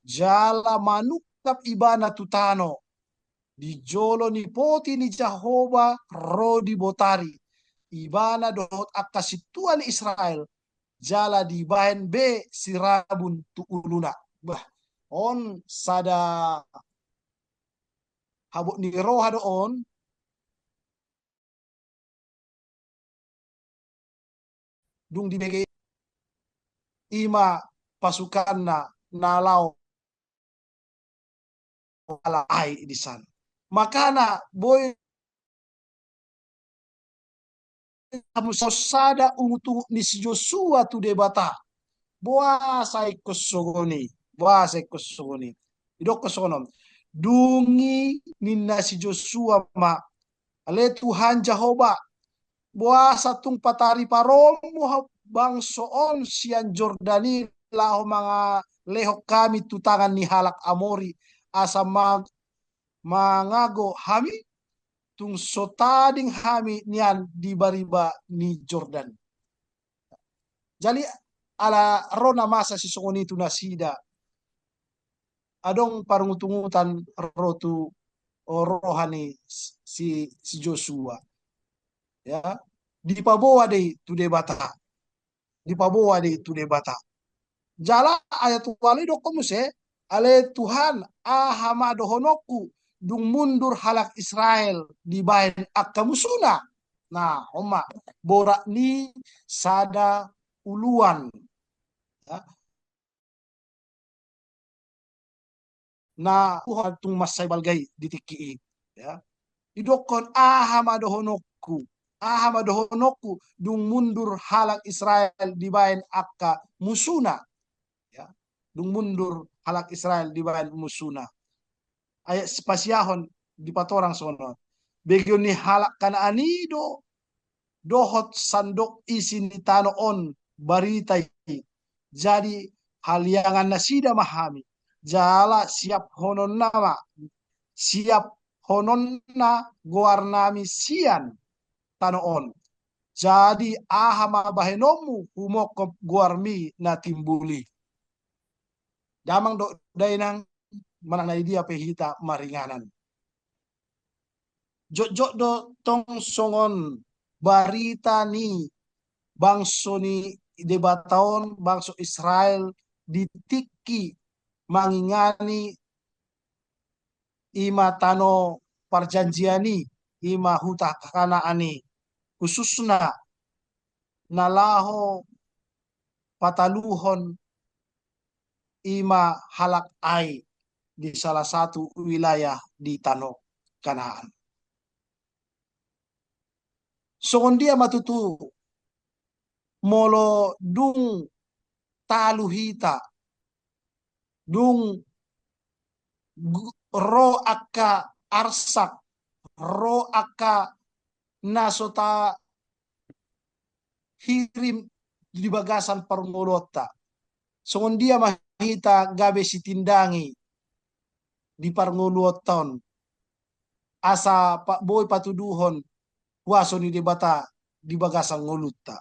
jala manungkap ibana tu tano, di jolo ni poti ni Jahowa ro di botari, ibana dohot angka sintua ni Israel, jala dibahen be sirabun tu uluna. Bah, on sada habot ni roha do on, dung dibege i ma pasukanna na laho ala ai di sana. Makana boi hamu sada ungut-ungut ni si Josua tu Debata. Boasa ingkon songon i, boasa ingkon songon i. Idokkon songon on. Dung i ninna si Josua ma, ale Tuhan Jahowa, boasa tung patariparonmu bangso on sian Jordan i laho mangalehon hami tu tangan ni halak Amori, asa ma-, mangago hami, tung so tading hami nian di bariba ni Jordan. Jadi ala ro na masa sisongon i tu nasida, adong parungut-ungutan ro tu, o, roha ni si, si Josua. Ya, dipaboa do i tu Debata. Dipaboa do i tu Debata. Jala ayat ualu i dokkon muse, ale Tuhan, aha ma dohononku, dung mundur halak Israel dibahen angka musuna. Nah, on ma, borat ni sada uluan. Ya. Na Tuhan tung mansai balga i di tingki i. Ya. Didokkon aha ma dohononku, aha ma dohononku, dung mundur halak Israel dibahen angka musuna. Ya. Dung mundur halak Israel dibahen musuna. Ayat sipasiahon dipatorang songon on. Begeon ni halak Kanaan i do dohot sandok isi ni tano on barita i. Jadi haliangan nasida ma hami. Jala siaphononna ma, siaphononna goarnami sian tano on. Jadi aha ma bahenonmu humongkop goarmi na timbul i. Damang dohot dainang, manang na di dia pe hita maringanan. Jotjot do tong songon barita ni bangso ni Debata on bangso Israel di tingki mangingani i ma tano parjanjian i, i ma huta Kanaan i, khususna na laho pataluhon i ma halak Ai di salah satu wilayah di tano Kanaan. Songon dia ma tutu molo dung talu hita, dung gu-, ro angka arsak, ro angka na so tahirim di bagasan parngoluonta. Songon dia ma hita gabe sitindangi di parngoluonta on, asa pa-, boi patuduhon kuaso ni Debata di bagasan ngolunta.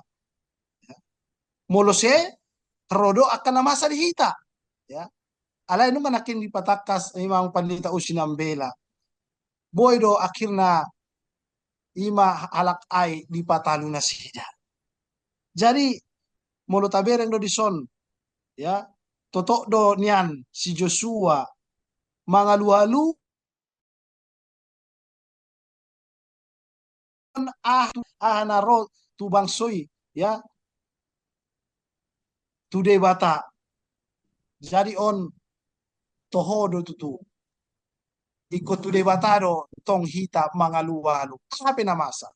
Ya. Molo ise, ro do angka na masa di hita. Ya. Alai nunga nangkin dipatangkas Amang Pandita Usi Nambela. Boi do akhirna i ma halak Ai dipatalu nasida. Jadi, molo tabereng do dison, ya, totop do nian si Josua mangalualu aha, aha na ro tu bangso i, ya, tu Debata. Jadi on toho do tutu. Ingkon tu Debata do tong hita mangalualu. Aha pe na masa.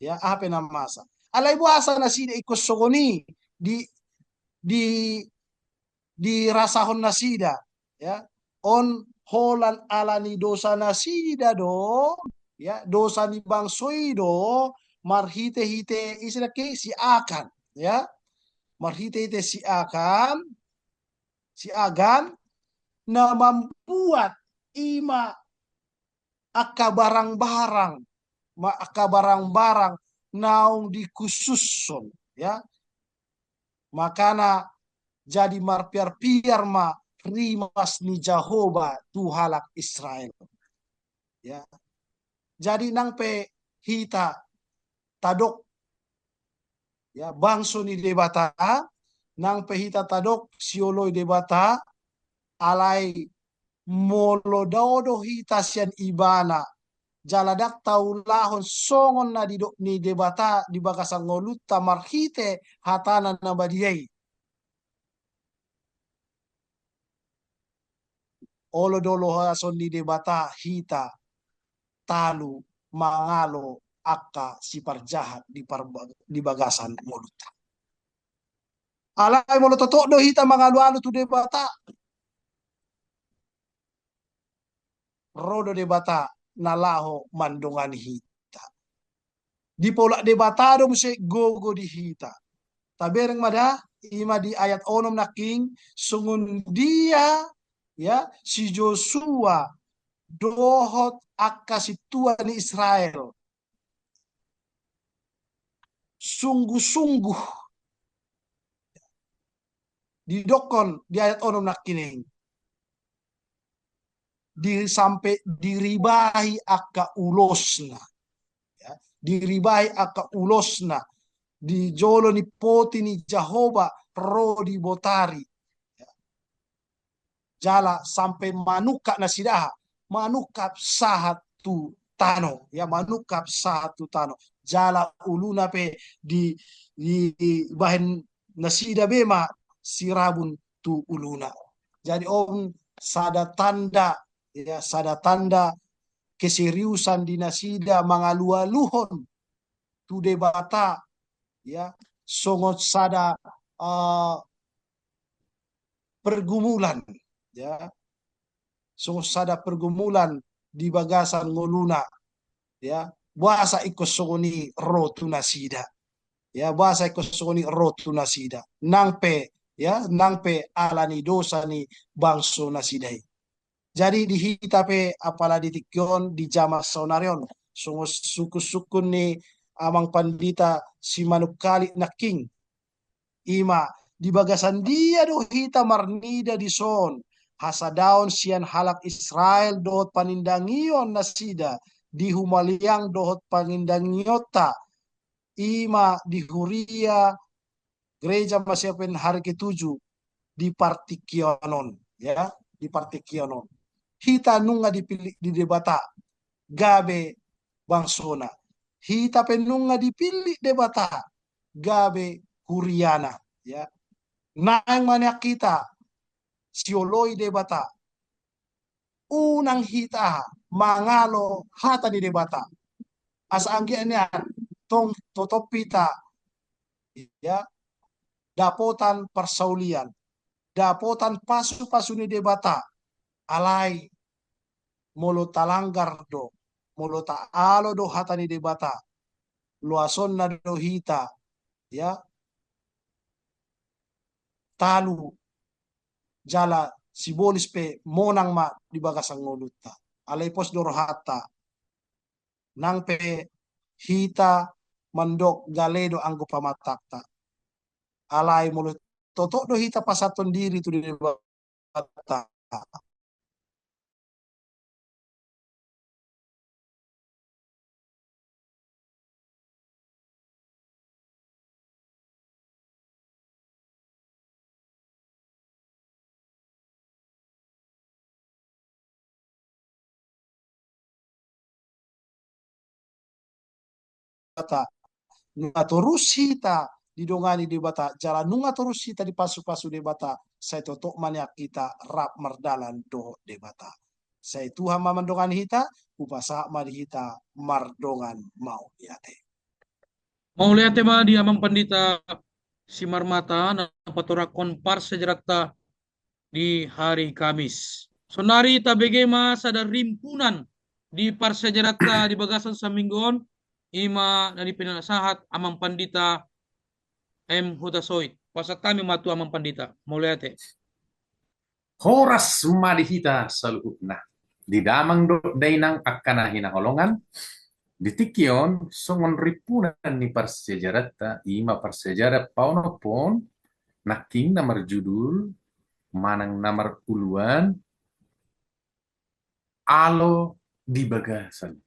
Ya, aha pe na masa. Alai boasa nasida ingkon songon i di, di, dirasahon nasida. Ya, on holan ala ni dosa nasida do, ya, dosa ni bangso i do, marhite-hite ise nangkin si Akan, ya. Marhite-hite si Akan, si Agan, na mambuat i ma angka barang-barang, ma-, angka barang-barang naung dikhusushon, ya. Makana jadi marpiar-piar ma rimas ni Jahowa tu halak Israel. Ya. Jadi nang pe hita tadok, ya, bangso ni Debata, nang pe hita tadok sioloi Debata, alai molo dao do hita sian Ibana, jala ndang taulahon songon na didok ni Debata di bagasan ngolunta marhite hatana na badia i, olo do loason ni Debata hita talu mangalo angka siparjahat di par-, di bagasan ngolunta. Alai molo totop do hita mangalualu tu Debata, ro do Debata na laho mandongani hita. Dipaulak Debata do muse gogo di hita. Tabereng ma da, i ma di ayat onom nangkin, songon dia, ya, si Josua dohot angka sintua ni Israel sungguh-sungguh, didokkon di ayat onom nangkin i, di, sampe diribahi angka ulosna. Ya, diribahi angka ulosna di jolo ni poti ni Jahowa ro di botari. Ya. Jala sampe manungkap nasida, manungkap sahat tu tano, ya, manungkap sahat tu tano. Jala uluna pe di, di, dibahen nasida be ma sirabun tu uluna. Jadi on sada tanda, ya, sada tanda keseriusan di nasida mangalualuhon tu Debata, ya, songon sada, eh, pergumulan, ya, songon sada pergumulan di bagasan ngoluna, ya, boasa ingkon songon i ro tu nasida, ya, boasa ingkon songon i ro tu nasida, nang pe, ya, nang pe ala ni dosa ni bangso nasida i. Jadi di hita pe apala di tingki on di jaman saonari on, songon sungkun-sungkun ni Amang Pandita Simanungkalit nangkin, i ma di bagasan dia do hita marnida dison, hasadaon sian halak Israel dohot panindangion nasida di humaliang dohot pangindangionta, i ma di huria gereja Masiapen hari ketujuh di partingkian on, ya, di partingkian on. Hita nunga dipillit di Debata gabe bangsona. Hita pe nunga dipillit Debata gabe huriana, ya. Naeng ma nian hita sioloi Debata, unang hita mangalo hata ni Debata. Asa anggiat nian tong totop hita, ya, dapotan parsaulian, dapotan pasupasu ni Debata. Alai molo talanggar do, molo taalo do hata ni Debata, loasonna do hita, ya, talu jala sibolis pe monang ma di bagasan ngolunta. Alai pos do rohanta, nang pe hita mandok gale do anggo pamatangta. Alai molo totop do hita pasahathon diri tu Debata, Debata, nunga torus hita didongani Debata, jala nunga torus hita dipasupasu Debata, sai totop ma nian hita rap mardalan dohot Debata. Sai Tuhan ma mandongani hita, hupasahat ma di hita mardongan mauliate. Mauliate ma di Amang Pandita Simarmata na patorangkon parsiajaranta di hari Kamis. Sonari tabege ma sada rimpunan di parsiajaranta di bagasan saminggu on, i ma na pinasahat Amang Pandita M Hutasoit. Pasahat hami ma tu Amang Pandita. Mauliate. Horas ma di hita saluhutna. Di damang dohot dainang angka na hinaholongan, di tingki on songon rimpunan ni parsiajaranta, i ma parsiajaran paonomhon, nangkin na marjudul manang na maruluan, Alo di Bagasan.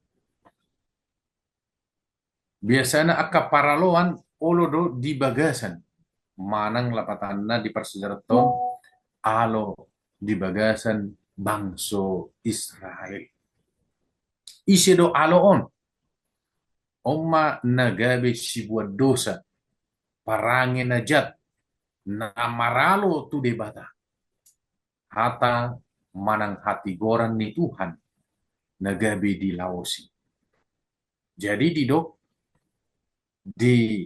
Biasana angka paraloan olo do di bagasan. Manang lapatanna di parsiajaranta on, alo di bagasan bangso Israel. Ise do alo on? On ma na gabe sibuat dosa, parange na jat, na maralo tu Debata. Hata manang hatigoran ni Tuhan na gabe dilaosi. Jadi didok di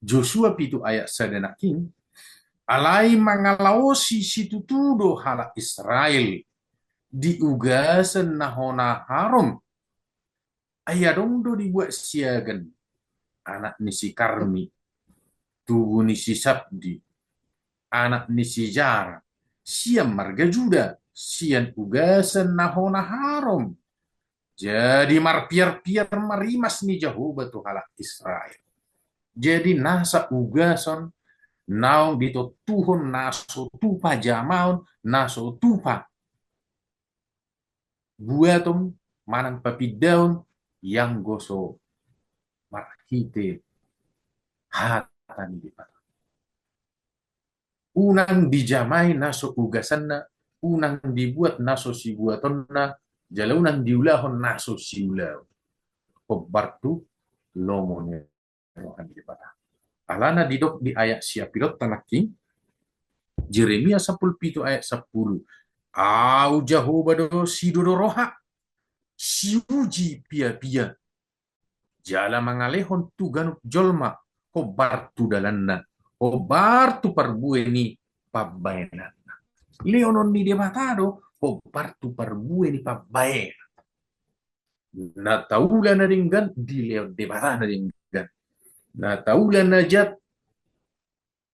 Josua pitu ayat sada nangkin, alai mangalaosi situtu do halak Israel di ugasan na hona harom. Ai adong do dibuat siagan, anak ni si Karmi, tubu ni si Sabdi, anak ni si Zara, sian marga Juda, sian ugasan na hona harom. Jadi marpiarpiar ma rimas ni Jahowa tu halak Israel. Jadi nasa ugason naung ditontuhon na so tupa jamaon, na so tupa buaton manang papindaon, ianggo so marhite hata ni Debata. Unang dijamai na so ugasanna, unang dibuat na so sibuatonna, jala unang diulahon na so siulaon. Hombar tu lomo ni roha ni Debata. Alana didok di ayat siapilonta nangkin, Jeremia sampulu pitu ayat sampulu. Au Jahowa do sidodo roha, siuji piapia, jala mangalehon tu ganup jolma, hombar tu dalanna, hombar tu parbue ni pambahenanna. Lehonon ni Debata do hombar tu parbue ni pambahenan. Na taula na denggan dilehon Debata na denggan. Na taula na jat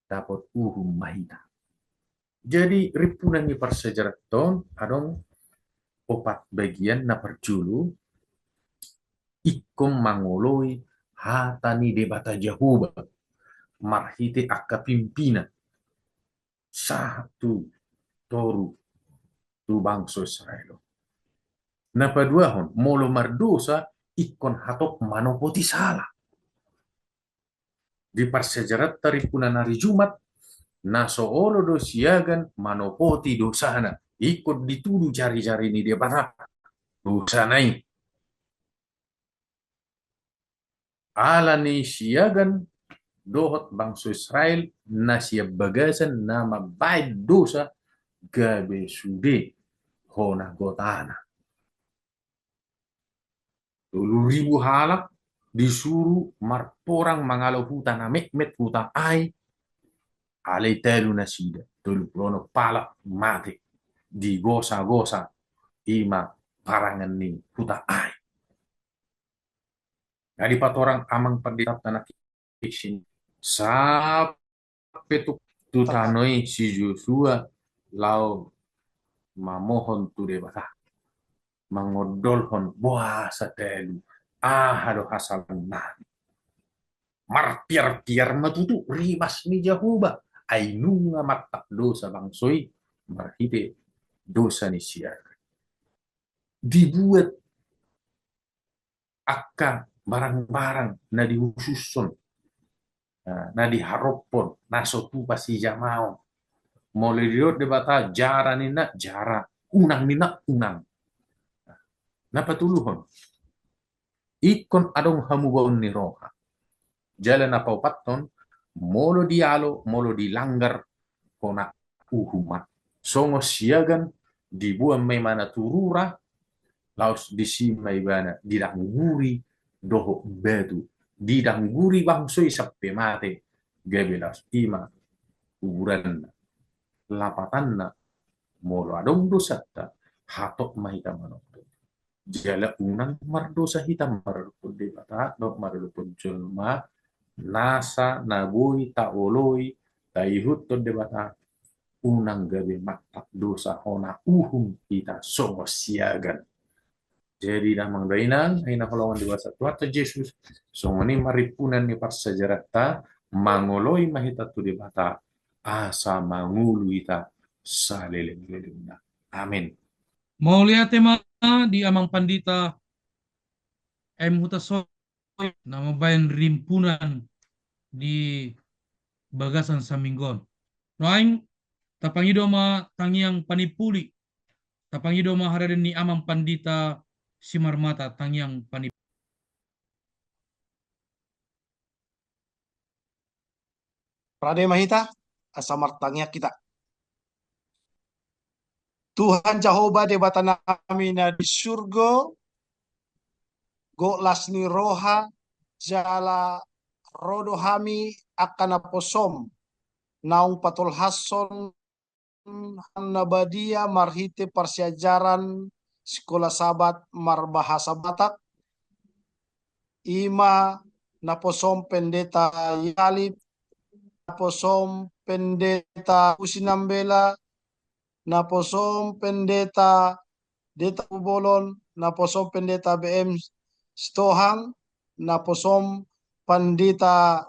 dapot uhum ma hita. Jadi rimpunan ni parsiajaranta on adong opat bagian. Na parjolo, ingkon mangoloi hata ni Debata Jahowa marhite angka pimpinan sahat tu toru, tu bangso Israel. Na paduahon, molo mardosa ingkon hatop manopoti sala. di parsiajaranta rimpunan ari Jumat, na so olo do siagan manopoti dosana, ingkon ditudu jarijari ni Debata dosana i. Ala ni siagan dohot bangso Israel na sian bagasan na mambahen dosa gabe sude hona gotana. Tolu ribu halak disuru marporang mangalo huta na metmet, Huta Ai, alai talu nasida, tolu pulu onom halak mate, digosa-gosa i ma parangan ni Huta Ai. Nga dipatorang amang pandita na fixing sampe tu, tu tano i si Josua laho mamohon tu Debata, mangondolhon boasa talu, aha do hasalaannami. Marpiar-piar ma tutu rimas ni Jahowa, ai nunga martak dosa bangso i marhite dosa ni siaga. Dibuat angka barang-barang na dihusushon, na diharophon, na so tupa sijamaon. Molo didok Debata jara ninna jara, unang ninna unang. Na patoluhon, ingkon adong hamubaon ni roha. Jala na paopathon, molo dialo, molo dilanggar, hona uhum ma. Songon siagan diboan ma i ma na tu rura, laos disi ma ibana didangguri dohot batu, didangguri bangso i sampe mate, gabe laos i ma kuburanna. Lapatanna, molo adong dosanta, hatop ma hita manopot. Jala unang mardosa hita maradophon Debata dohot maradophon jolma, nasa na boi taoloi, taihuthon Debata, unang gabe martak dosa hona uhum hita songon siagan. Jadi damang dainang, na hinaholongan di bagasan Tuhanta Jesus, songon i ma rimpunan ni parsiajaranta, mangoloi ma hita tu Debata, asa mangolu hita saleleng-lelengna. Amin. Mauliate ma di amang pandita M Hutasoit na mambahen rimpunan di bagasan saminggu on. Nuaeng tapangido ma tangiang panimpuli, tapangido ma haradeon ni amang pandita Simarmata tangiang panimpuli. Rade ma hita, asa martangiang hita. Tuhan Jahowa Debata nami na di surgo, gok las ni roha, jala ro do hami angka naposom naung patolhashon na badia marhite parsiajaran Sikola Sabat marbahasa Batak, i ma naposom Pendeta Yalip, naposom Pendeta Husinambela, naposom Pendeta Deta Ubolon, naposom Pendeta B M Sitohang, naposom Pandita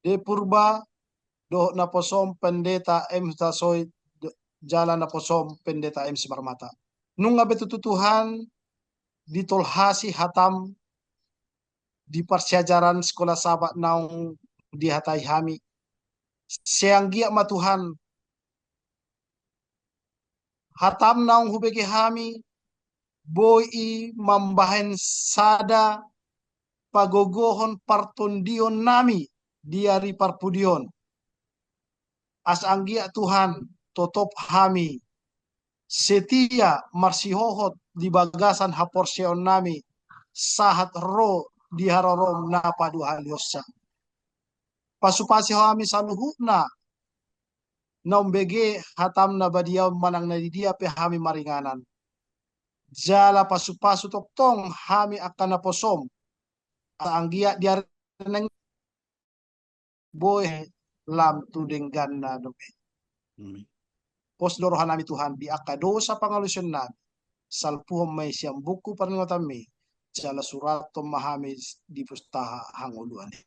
De Purba, dohot naposom Pendeta M Hutasoit, jala naposom Pendeta M Simarmata. Nunga be tutu Tuhan ditolhasi hatam di parsiajaran Sikola Sabat naung dihatai hami. Sai anggiat ma Tuhan, hatam naung hubege hami, boi i mambahen sada pagogohon partondion nami di ari parpudi on. Asa anggiat Tuhan, totop hami setia marsihohot di bagasan haporseaon nami, sahat ro di harorom na paduahalionsa. Pasupasi hami saluhutna, na umbege hatam na badia on manang na di dia pe hami maringanan. Jala pasupasu tongtong hami angka naposom, asa anggiat di ari na boi lam tu dengganna dope. Amin. Pos do roha nami Tuhan di angka dosa pangalusion nami. Salpuhon ma i sian buku parningotan mi, jala surathon ma hami di pustaha hangoluan i.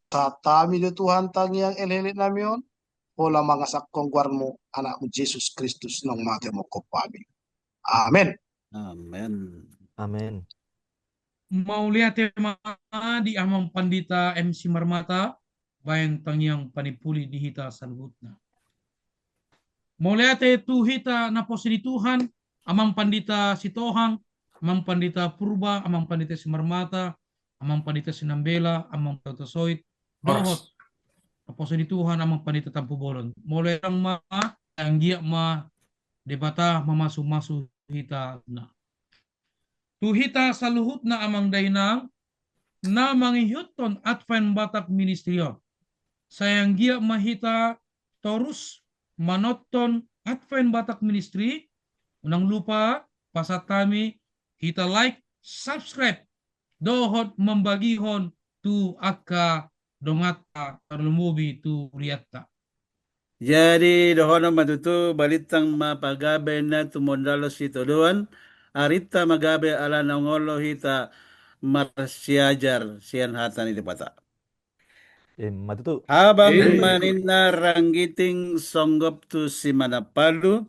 Sahat hami do Tuhan tangiang elek-elek nami on, holan mangasahon goarmu, anakmu Jesus Kristus naung mate mangkophop hami. Amen. Amen. Amen. Mauliate ma di Amang Pandita M C Marmata, baen tangiang panimpuli di hita saluhutna. Mauliate tu hita naposo ni Tuhan, Amang Pandita Sitohang, Amang Pandita Purba, Amang Pandita Simarmata, Amang Pandita Sinambela, Amang Pandita Soit, dohot naposo ni Tuhan, Amang Pandita Tampubolon. Molo dang ma, anggiat ma Debata mamasumasu hita na. Tu hita saluhutna amang dainang, na mangihuthon Advent Batak Ministry on. Sai anggiat ma hita torus manonton Advent Batak Ministry, unang lupa pasahat hami hita like, subscribe, dohot mambagihon tu angka donganta tarlumobi tu hurianta. Jadi dohonon ma tutu, balintang ma pagabe na tumundalhon sitadoan, arinta ma gabe ala naung olo hita marsiajar sian hata ni Debata. Ima tutu. Habang ma ninna Ranggiting songgop tu Simanampalu,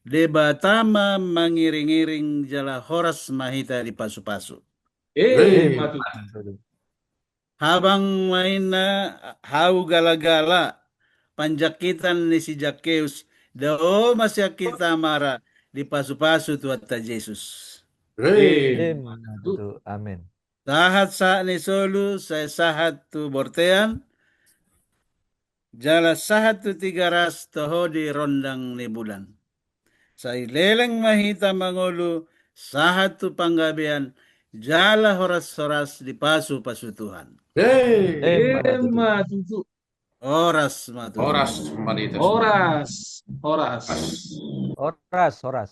Debata ma mangiringiring jala horas ma hita dipasupasu. Ima tutu. Habang ma ninna hau galagala, panjangkitan ni si Zakkeus, dao ma sian hita ma ra dipasupasu Tuhanta Jesus. Ima tutu. Amen. Sahat sahat ni solu, sai sahat tu bortean, jala sahat tu Tigaras toho di rondang ni bulan. Sai leleng ma hita mangolu, sahat tu panggabean, jala horas-horas dipasupasu Tuhan. Ima tutu. Horas ma tutu. Horas ma di hita. Horas, horas. Horas, horas.